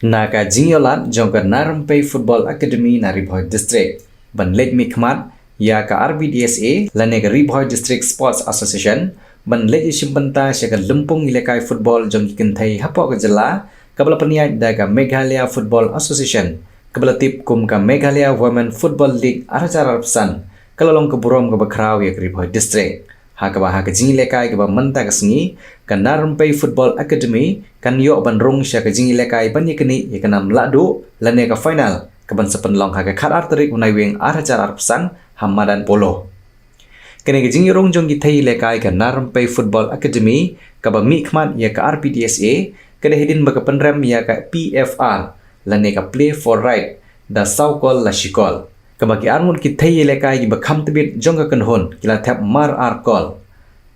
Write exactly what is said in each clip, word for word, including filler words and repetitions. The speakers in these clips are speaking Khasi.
Na ka jingïohlad jong ka Narempei Football Academy na Ri Bhoi District ban leit mihkhmat ïa ka R B D S A lane ka Ri Bhoi District Sports Association ban leit ïashim bynta sha ka lympung ïalehkai football jong ki kynthei hapoh ka jylla, kaba la pynïaid da ka Meghalaya Football Association, kaba la tip kum ka Meghalaya Women Football League ar hajar arphew san, ka la long ka burom kaba khraw ïa ka Ri Bhoi District. Ha kaba ha ka jingïalehkai kaba mynta ka sngi, ka Narempei Football Academy kan ïoh ban rung sha ka jingïalehkai ban ïaknieh ïa ka nam lahduh lane ka final, kaban sa pynlong ha ka khatar tarik u Naiwieng ar hajar arphew san ha madan Polo. Kane ka jingïarung jong ki thei ïalehkai ka Narempei Football Academy kaba mihkhmat ïa ka R B D S A, ka dei hadien ba ka pynrem ïa ka P F R lane ka Play for Right da saw kol la shi kol. Kaba ki arngut ki thei ïalehkai kiba kham tbit jong ka kynhun ki la thep mar ar kol.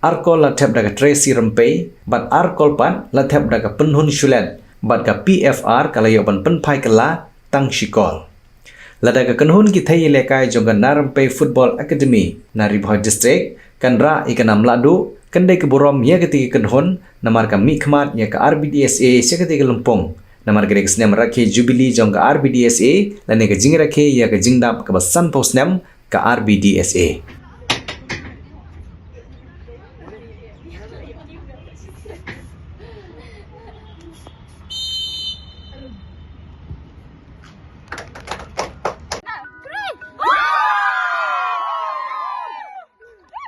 Ar kol la thep da ka Tracy Rympei, bad ar kol pat la thep da ka Pynhun Shulet, bad ka P F R ka la ïoh ban pynphai kylla tang shi kol. Lada ka kynhun ki thei ïalehkai jong ka Narempei Football Academy na Ri Bhoi District kan rah ïa ka nam lahduh, kan dei ka burom ïa katei ka kynhun, namar ka mihkhmat ïa ka R B D S A sha katei ka lympung. Namar ka dei ka snem rakhe Jubilee jong ka R B D S A, lane ka jingrakhe ïa ka jingdap kaba sanphew snem ka R B D S A.